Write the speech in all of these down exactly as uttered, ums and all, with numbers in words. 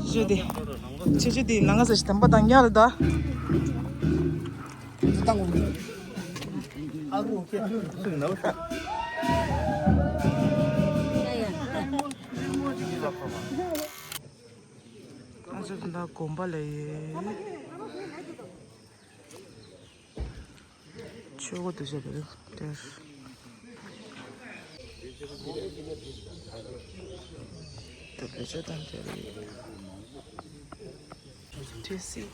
ཆེ་ཆེ་དེ། ཆེ་ཆེ་དེ་ནང་ང་ས་ཞིག་དམ་པ་དང་ཉལ་ད། ཨ་ཅག་ད་དགོན་པ་ལ་ཡེ། ཆོས་སྒོ་དེ་བྱས་པ་རེད་དེར། དེ་བེད་སྤྱོད་བཏང་དེ་རེད། དེ་སི། ཆོས་སྒོ་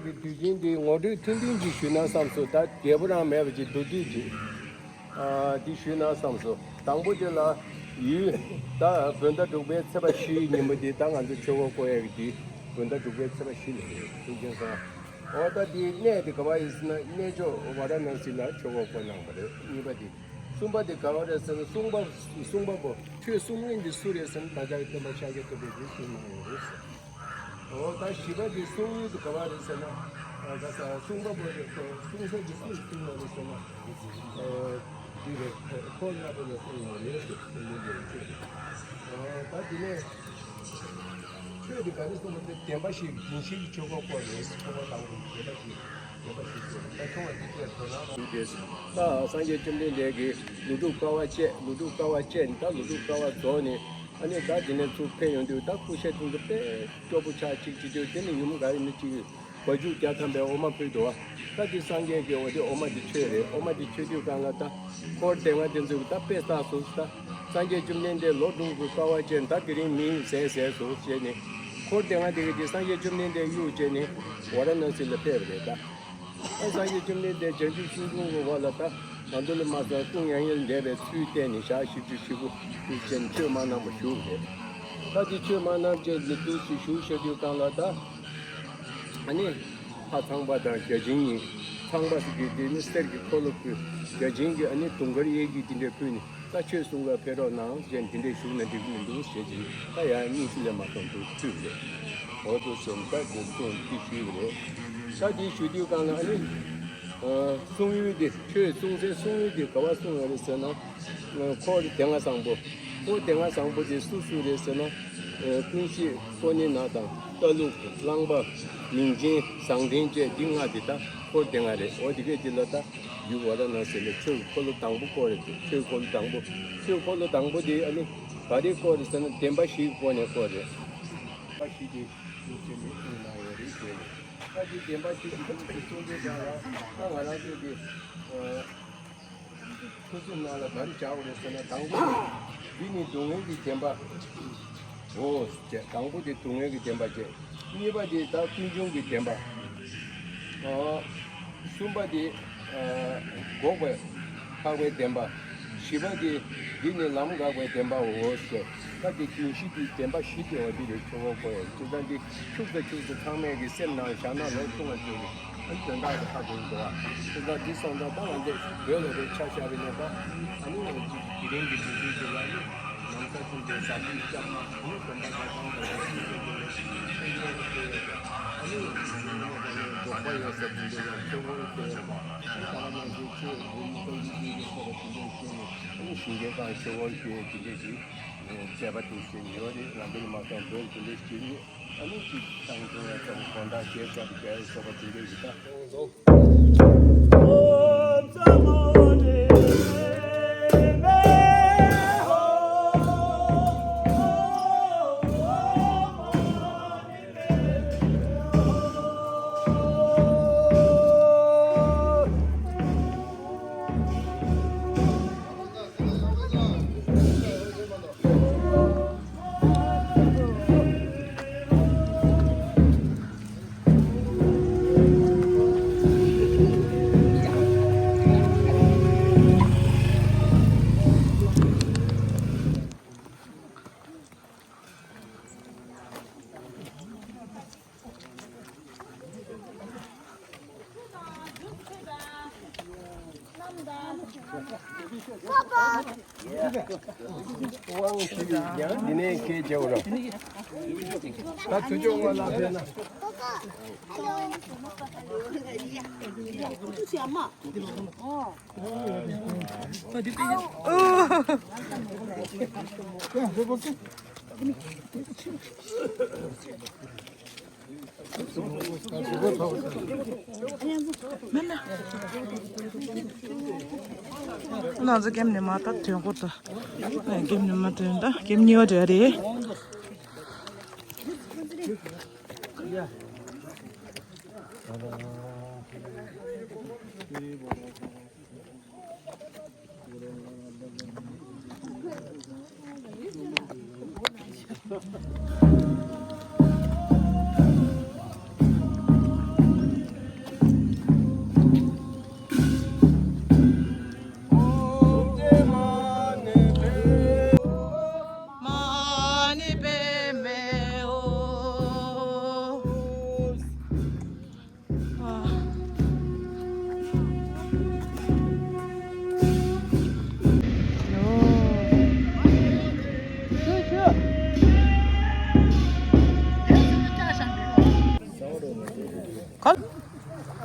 གི་དུས་ཆེན་འདི་ངོ་སྤྲོད་ཐུང་ཐུང་ཅིག་ཞུས་ན་བསམ་སོང་། ད་རྒྱས་པོ་རང་མེད་པ་ཅིག་མདོར་བསྡུས་ཅིག་ཨ་འདི་ཞུས་ན་བསམ་སོང་། དང་པོ་དེ་ལ་ཡུལ་ད་བོད་ཟླ་དྲུག་པའི་ཚེས་པ་བཞི་ཉིན་མོ་འདི་ད་ང་ཚོ་ཆོས་འཁོར་བསྐོར་ཡག་གི་འདི་བོད་ཟླ་དྲུག་པའི་ཚེས་པ་བཞི་ལ་རེད། ཐུགས་རྗེ་གནང་། འོ་ད་འདི་གནས་དེ་ག་བ་ཡིན་ཟེར་ན་གནས་མཆོག་ཝཱ་ར་ཎ་སི་ལ་ཆོས་འཁོར་བསྐོར་གནང་བ་རེད། གཉིས་པ་དེ། གསུམ་པ་དེ་ག་བ་རེད་ཟེར་ན་གསུང་པ། གསུང་པ་པོ་ཆོས་གསུང་མཁན་དེ་སུ་རེད་ཟེར་ན་བདག་ཅག་གི་སྟོན་པ་ཤཱཀྱ་ཐུབ་པས་དེ་གསུངས་གནང་ཡོད་རེད་ཟེར། འོ་ད་བཞི་པ་དེ་གསུང་ཡུལ་དེ་ག་བ་རེད་ཟེར་ན། ཨ་ད་ས་གསུང་པ་པོ་རེད། གསུང་ས་དེ་སུས་གསུངས་པ་རེད་ཟེར་ན། ཨ་དེ་རེད། འཁོར་ལྔ་པོ་ལ་གསུངས་པ་རེད་ཟེར། དེ་འདྲ་རེད། ཨ་ད་དེ་ནས་ཆོས་དེ་ག་རེ་གསུངས་པ་དེ་བདེན་པ་བཞི་བདེན་བཞིའི་ཆོས་འཁོར་བསྐོར་རེད། ཆོས་འཁོར་དང་པོ་བདེན་པ་བཞི། ད་སངས་རྒྱས་བཅོམ་ལྡན་འདས་ཀྱིས་ལོ་དྲུག་དཀའ་བ་སྤྱད། ལོ་དྲུག་དཀའ་བ་སྤྱད་ནས་ད་ལོ་དྲུག་དཀའ་བ་རྫོགས་ནས་ཨ་ནི་ད་དེ་ནས་ཚུར་ཕེབས་ཡོང་དུས་ད་ཀུ་ཤའི་དྲུང་དུ་དཔེ་སྐྱོ་པོ་ཆགས་གཅིག་བྱེད་དུས་དེ་ནས་ཡུམ་ག་ཡིན་ན་གཅིག་བ་ཕྱུགས་བརྒྱ་ཐམ་པའི་འོ་མ་ཕུལ་འདུག་བ། ད་དེ་སངས་རྒྱས་ཀྱིས་འོ་དེ་འོ་མ་དེ་མཆོད་རེད། འོ་མ་དེ་མཆོད་དུས་སྒང་ལ་ད་འཁོར་སྡེ་ལྔ་དེ་ཚོས་ད་དཔེ་བསགས་སོང་། ད་སངས་རྒྱས་བཅོམ་ལྡན་འདས་ལོ་དྲུག་གི་དཀའ་བ་སྤྱད་ནས་ད་དེ་རིང་མི་ཟས་ཟས་སོང་བྱས་ནས་འཁོར་སྡེ་ལྔ་དེ་གིས་དེ་སངས་རྒྱས་བཅོམ་ལྡན་འདས་གཡུག་བྱས་ནས་ཝཱ་ར་ཎ་སི་ལ་ཕེབས་རེད་ད། ཨ་སངས་རྒྱས་བཅོམ་ལྡན་འདས་བྱང་ཆུབ་ཤིང་དྲུང་གི་འོག་ལ་ད་ང་ཚོ་ལ་མ་སོང་ཀུན་ཡང་ཡང་བསྡད་པའི་ཚུལ་བསྟན་ནས་ཞག་བཞི་བཅུ་ཞེ་དགུ་དུས་ཆེན་ཆོས་མ་གནང་བ་བཞུགས་རེད། ད་དེ་ཆོས་མ་གནང་བྱས་ནས་འདུག་སེ་བཞུགས་བཞག་དུས་སྒང་ལ་ད་ཨ་ནི་ལྷ་ཚངས་པ་དང་བརྒྱ་བྱིན་གཉིས། ཚངས་པ་ཟེར་གི་དེ་ནི་གསེར་གྱི་འཁོར་ལོ་ཕུལ། བརྒྱ་བྱིན་གྱིས་ཨ་ནི་དུང་དཀར་གཡས་འཁྱིལ་དེ་འདྲ་ཕུལ་ནས། ད་ཆོས་གསུང་གར་ཕེབས་རོགས་གནང་ཞེས་འདི་འདྲས་ཞུས་ན་འགྲིག་གི་མི་འདུག་ཞེས་ཀྱིས་ད་ཡང་སྙིང་ཤུགས་ལས་མ་སོང་འདུག་ཚུལ་རེད། འོ་དེ་བྱས་ནས་ད་དགོངས་གསུངས་འདི་ཞུས་པ་རེད། ད་འདི་ཞུ་དུས་སྒང་ལ་ཨ་ནི་གསུང་ཡུལ་དེ་ཆོས་གསུང་སའི་གསུང་ཡུལ་དེ་ག་བ་གསུང་ཡོད་རེད་ཟེར་ན། འཁོར་སྡེ་ལྔ་བཟང་པོ། འཁོར་སྡེ་ལྔ་བཟང་པོ་དེ་སུ་སུ་རེད་ཟེར་ན། ཀུན་གཞི་ཀོ་ཎི་ན་དང་ལྟ་ལུག་རླངས་པ་མིང་ཆེན་བཟང་ལྡན་བཅས་འདི་ལྔ་དེ་ད་འཁོར་སྡེ་ལྔ་རེད། འོ་དེ་གས་དེ་ལ་ད། ཡུལ་ཝཱ་ར་ཎ་སི་ལ་ཆོས་ཀྱི་འཁོར་ལོ་དང་པོ་བསྐོར་རེད་དེ། ཆོས་འཁོར་ལོ་དང་པོ། ཆོས་འཁོར་ལོ་དང་པོ་དེ་ཨ་ནི་ག་རེ་བསྐོར་རེད་ཟེར་ན་བདེན་པ་བཞིའི་སྒོ་ནས་བསྐོར་རེད། བདེན་པ་བཞི་དེ་ཡུལ་ཅན་ནས་གསུངས་གནང་ཡོད་རེད་ཟེར་ནས། ད་དེ་བདེན་པ་བཞི་དེ་ཁོ་ཚོས་གསུང་དུས་ཀྱང་ལ་ད་ང་རང་ཚོས་དེ་ཐུགས་སེམས་ནང་ལ་ག་རེ་བཞག་དགོས་རེད་ཟེར་ན་དང་པོ་དེ་འདི་ནི་སྡུག་བསྔལ་གྱི་བདེན་པ། འོ་བྱས། དང་པོ་དེ་སྡུག་བསྔལ་གྱི་བདེན་པ་བྱས། གཉིས་པ་དེ་ད་ཀུན་འབྱུང་གི་བདེན་པ། ཨ་གསུམ་པ་དེ་ཨ་འགོག་པའི་འཕགས་པའི་བདེན་པ། བཞི་པ་དེ་འདི་ནི་ལམ་འགགས་པའི་བདེན་པའོ་ཟེར། ད་དེ་རྒྱུན་ཤེས་ཀྱི་བདེན་པ་བཞི་དེ་འོ་དེ་རེད། ཆོས་འཁོར་བསྐོར་ཡག་དེ་ད་འདི་འཁྱུག་ཙམ་འཁྱུག་ཙམ་ཚང་མས་ཀྱི་སེམས་ནང་བཞག་ན་ལོ་ཆུང་བ་ཚོས་ནི། ཨ་ནི་དོན་དག་དེ་ཧ་གོ་གི་འདུག་བ། དོན་དག་འདི་སོང་ཙང་ད་ང་ཚོས་བོད་ལ་རེད་ཆ་བཞག་པ་ཡིན་ན་ད་ཨ་ནི་དེ་རིང་གི་དུས་ཚོད་དེ་ལ་ནི་ནམ་མཁའ་ཆུང་ཆུང་ཟ་ཁུའི་སྐྱབས་མ་ཨ་ནི་དོན་དག་ད་གང་དང་གང་ཆུང་ཆུང་དེ་ལ་ཨ་ནི་འགྲོགས་པ་ཡོད་ས་དེ་འདྲ་ལ་ཆོས་འཁོར་དེ་ཡོད་པ། ཨ་ནི་ད་ང་ཚོས་ཆོས་འདི་ནི་ཀུན་གྱི་རྒྱུད་ཀྱི་ཐོག་ལ་དེ་འདྲ་བྱས་ནས་ཨ་ནི་ཞིང་ཁའི་སྒང་ཆོས་འཁོར་དེ་དེ་འདྲ་ཞིག་མཛད་པ་དེ་བཞིན་ཡོད་རེད། ང་ཚོ་ནི་མ་གཏོགས་བོད་དེ་འདྲ་ཞིག་ནི། ཨ་ནི་ཅིག་ཏང་ཀྲུང་ཡ་ཙམ་དགོང་དག་རྒྱལ་ཚབ་རྒྱལ་སོགས་པ་དེ་འདྲ་ཡིན་ད། འདི་ནས་སྐད་རྒྱག་རོགས། ད་དུ་ཅོག་ང་ལ་ཕེབས་ན། ང་ཚོ་ཀེམ་ནས་མར་ད་ཐོན་གོ་ད། ཀེམ་ནས་མར་ཐོན་ད་ཀེམ་གཉིས་པ་དེ་རེད།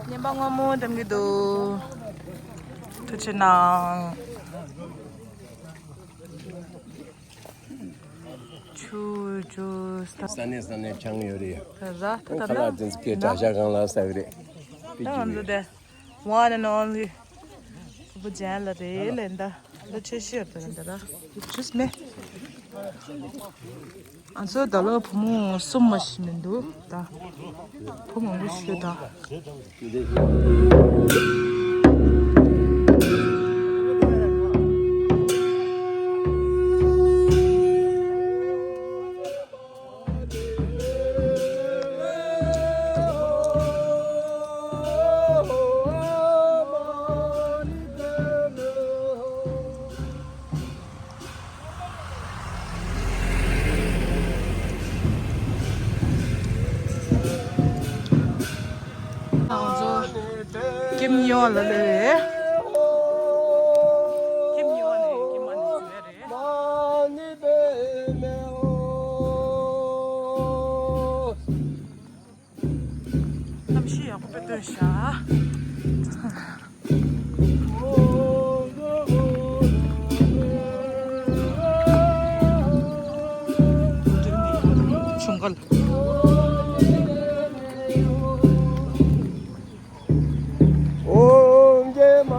ཉིན་པ་སྔ་མོ་འགྲིམ་གྱི་འདུག་ཐུགས་རྗེ་གནང་། ཆུ་ཆུ་ས། ས་གནས་ས་གནས་ཆང་ཡོད་རེད། ད་ར་ད་ད་ཁ་ལག་དེ་ཚོ་སྐད་གྲགས་ཤ་གང་ལ་ཟ་གི་རེད། ད་ང་ཚོ་དེ་one and only བུ་ཇན་ལ་རེད་ལེ། འདི་འདི་ཆེ་ཤོས་དེ་འདི་ར་ཇུས་མེད། ང་ཚོ་ད་ལོ་བུ་མོ་གསུམ་མ་ཞིག་མི་འདུག་ད་བུ་མང་པོ་ཞིག་ད། ང་ཚོ་ཀེམ་ཡོ་ལ་ལས། ཀེམ་ཡོ་ནས་ཀེམ་ཨ་ནི་བཟོས་རེད། གནམ་གཤིས་ཡག་པོ་དཔེ་སྟོན་ཤག་ཆུང་ག་ལ། ཨོཾ་ཀྱེ་མ་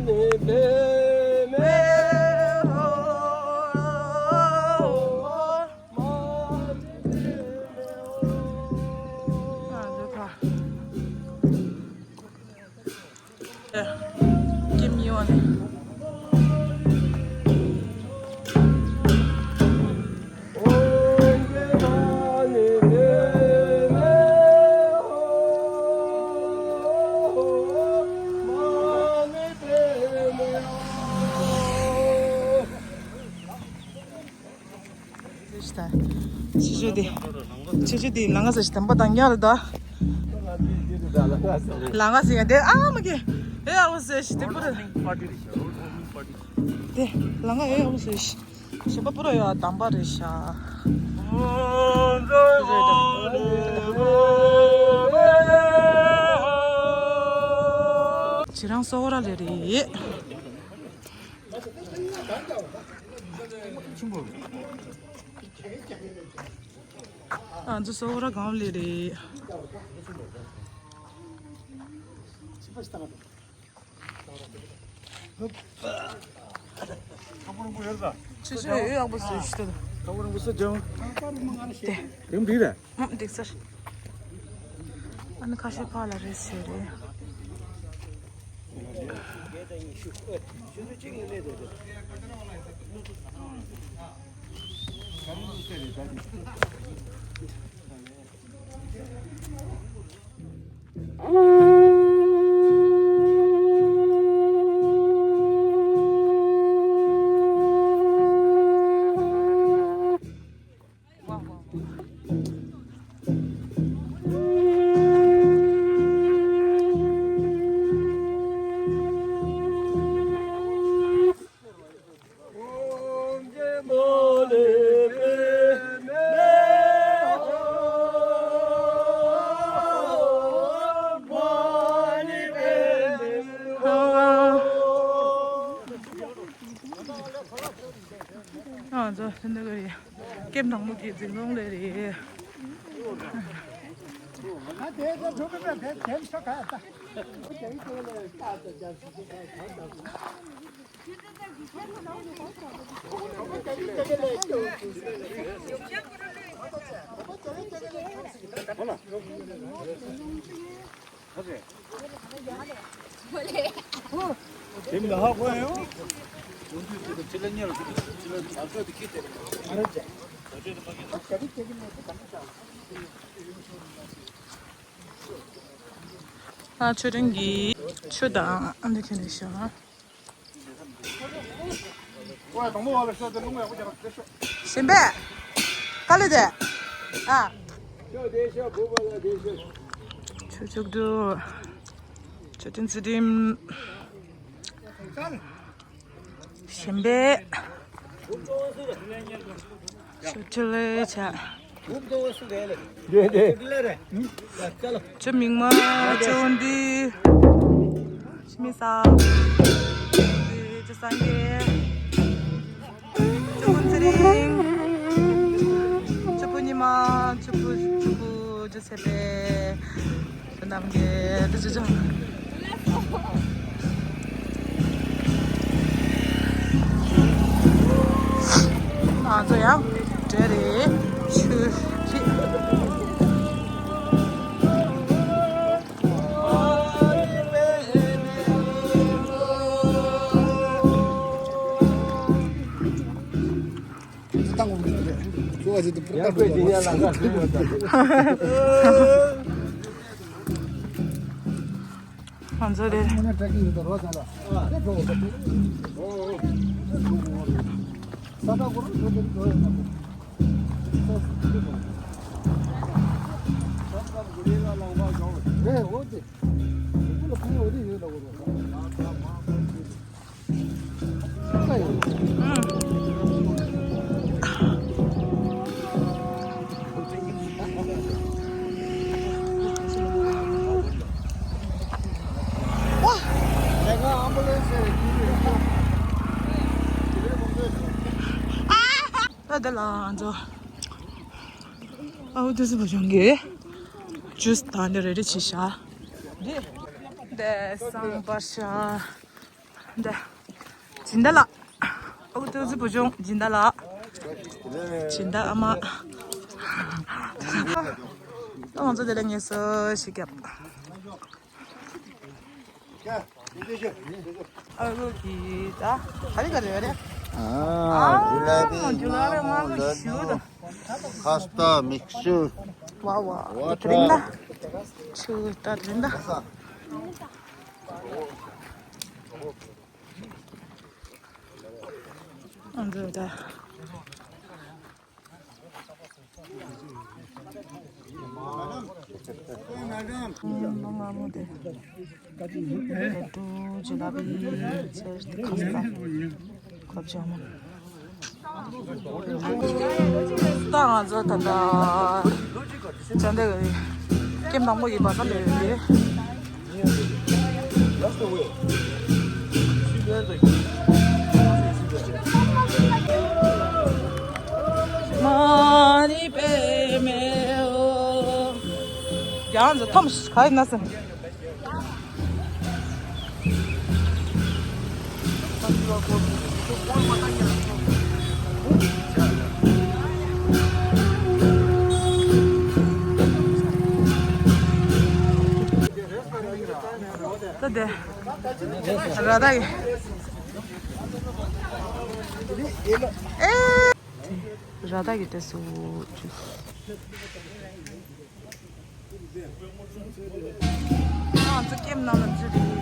ཎི་པདྨེ་ཧོ། ཀེམ་ཡོ་ནས། ཆེ་ཆུ་དེ། ཆེ་ཆུ་དེ་ལང་ཀ་ཟེར་ཞིག་དམ་པ་དང་ཉག་རེད་ད། ལང་ཀ་ཟེར་ཡ་དེ་ཨ་མ་གི་ཨེ་ཨ་བོ་ཟེར་ཞིག་དེ་པུ་ར། དེ་ལང་ཀ་ཨེ་ཨ་བོ་ཟེར་ཞིག་གཞན་པ་པུ་ར་ཡ་དམ་པ་རེད་ཤག་ཁྱེད་རང་སོ་ར་ལས་རེད། ང་ཚོ་སོ་ར་གང་ལས་རེད། ཆུ་ཆུ་ཡོད་ཡག་པོ་བཟོས་ཤིག་ད། དེ། ཡུམ་འགྲིག་རེད། ཨ་འདི་ཟེར། ཨ་ནི་ཁ་ཤས་ཕར་ལ་རེད་ཟེར་རེད། ཟོ་ལྷན་དུ་གི་རེད། ཀེམ་དང་མོ་གི་འཛིན་བཟུང་ལས་རེད། ཨ་ཆོས་སྒྲོན་གྱིས་ཆུ་དང་ཨ་འདི་ཁྱེར་ནས་ཤོག་ཨ། གཞན་པས། དཀའ་ལས་དེ། ཨ། ཆུ་བཅུག་འདུག་ཆུ་ཏིན་ཙི་ཏིན། གཞན་པས། ཆུ་ཆུ་ལས་བྱ། ཅོ་མིག་དམར། ཅོ་འདི། ཅི་མི་ས། ཅོ་སངས་རྒྱས། ཅོ་ཀུན་ཚེ་རིང་། ཅོ་བུ་ཉི་མ། ཅོ་བུ་ཅོ་བུ་ཅོ་ཚེ་པེ། ཅོ་རྣམ་རྒྱལ། ཅོ་ཅོ་ཅོ། ང་ཚོ་ཡང་འབྲས་རེད། ཆུ་ཁྱི། ང་ཚོ་དེ། ད་ལྟ་ལ་ང་ཚོ་ཨའུ་ཏུ་ཙི་བུ་ཆུང་གི་ཇུས་དང་འདི་རེ་རེ་བྱས་ཤག་འདི་སང་པར་ཤག་འདི་སྦྱིན་བདག་ལགས། ཨའུ་ཏུ་ཙི་བུ་ཆུང་སྦྱིན་བདག་ལགས། སྦྱིན་བདག་ཨ་མ། ད་ང་ཚོ་དེ་ལ་ངལ་གསོ་ཞིག་བརྒྱབ། ཨ་ལུ་གི་ད་ག་རེ་ག་རེ་རེད། ཨ། ཨ། ཇུ་ལེ་བི། ཇུ་ལེ་བི་མང་པོ་ཞིག་འདུག་ཁ་སྟ། མིག་ཆུ། ཝ་ཝ། ཝ་ཊར། དེ་རིང་ད་ཆུ་ད་དེ་རིང་ད། ཨ་འདི་ད། ལོ་མ་མོ་དེ། ལེ་ཀྲུ། ཇི་ལ་བི། ཚེར། ཁ་སྟ། ཁོབ་ཇ་མོ། ད་ང་ཚོ་ད་ལྟ་ཅན་དེ་གི་ཀེམ་དང་པོ་ཡིན་པ་ས་ལས་ཡོད་དེ། མ་ཎི་པདྨེ་ཧཱུྃ། ཡང་ཚོ་ཐམས་ག་ཡིན་ན་སེམས། ད་དེ་ར་ད་གི་ཨེ། ར་ད་གི་དེ་སུ་ཅུ། ང་ཚོ་ཀེམ་ནང་ལ་འཛུལ་རེད།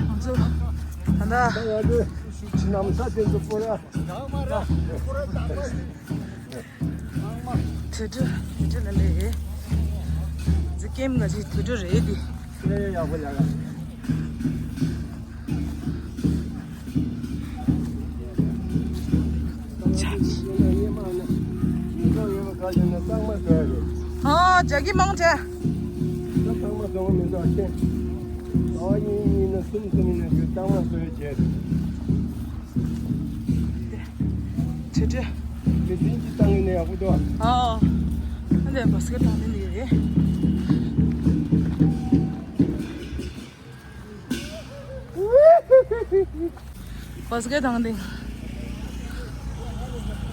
ང་ཚོ་ད་ལྟ། དུད་འགྲོ། དུད་འགྲོ་ལ་ལས། འཛི་ཀེམ་ག་ཅིག་དུད་འགྲོ་རེད་འདི། ཨེ་ཡག་པོ་ཡག་ཡག། ཡིན་ན་གཙང་མ་བཟོ་ཡ་རེད། ཨ་རྒྱ་གི་མང་ཆེ། ད་གཙང་མ་བཟོ་བ་མི་འདུག་ཨ་ཁྱེད། ཟླ་བ་གཉིས་གཉིས་ན་གསུམ་གསུམ་ཡིན་ན་ཁྱོད་གཙང་མ་བཟོ་ཡ་བྱས་རེད། དེ་དེ། མི་འཛིན་གྱི་བཏང་ཡིན་ན་ཡག་པོ་འདུག་ཨ། ཨ་འདི་བ་སི་ཀེ་བཏང་ནི་རེད། བ་སི་ཀེ་བཏང་དེ།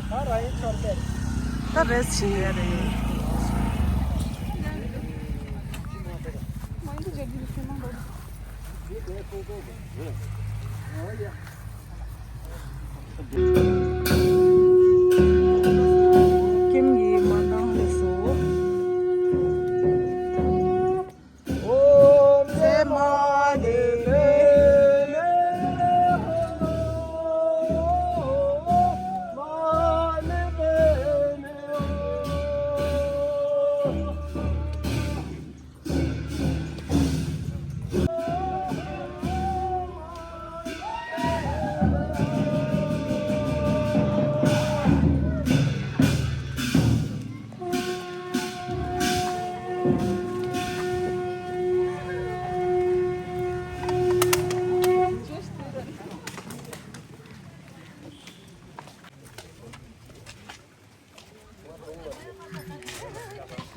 ད་ར་ཡིན་ཆོར་ཏེ། ད་རེས་ཕྱིན་ཡ་རེད། ཀེམ་གྱི་མ་འདང་ལས་སོ།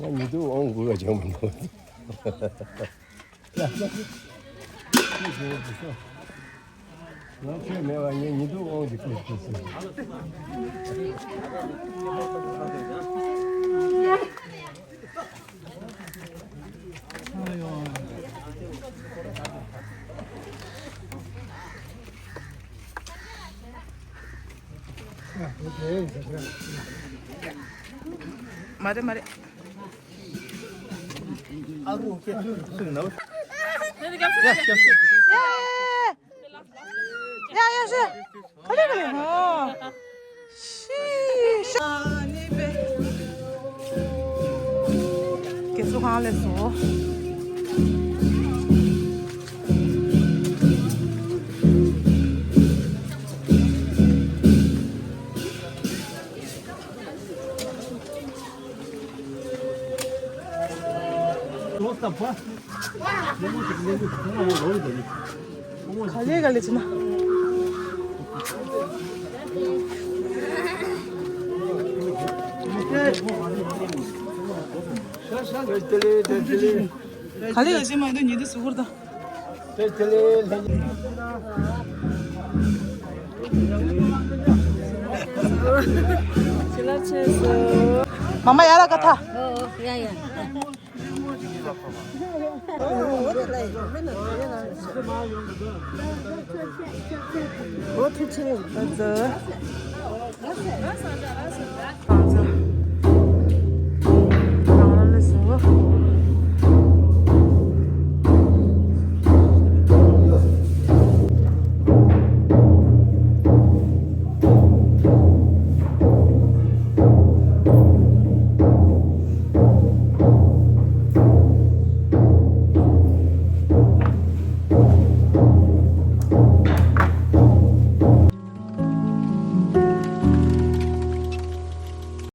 ང་ཉི་དུ་འོང་དགོས་པ་ཅང་མི་འདུག་ང་ཆོས་མེད་པ་ངས་ཉི་དུ་འོང་གི་ཐུག་ཐུག་སོང་། མ་རེད་མ་རེད། ཡ་ཡ་ཤི། ག་ལེ་ག་ལེ། ཧོ། ཤི་ཤི། དགེ་ཚུལ་ཁང་ལས་སོ། ག་ལེ་ག་ལེ་བྱེད་ན། ག་ལེ་ག་ལེ་བྱེད་མ་འདུག་ཉི་ཟླ་གཟུགས་པོ་དང་། མ་མ་ཡར་ལ་ག་ཐ། ཨོ་ཨོ་ཡ་ཡ།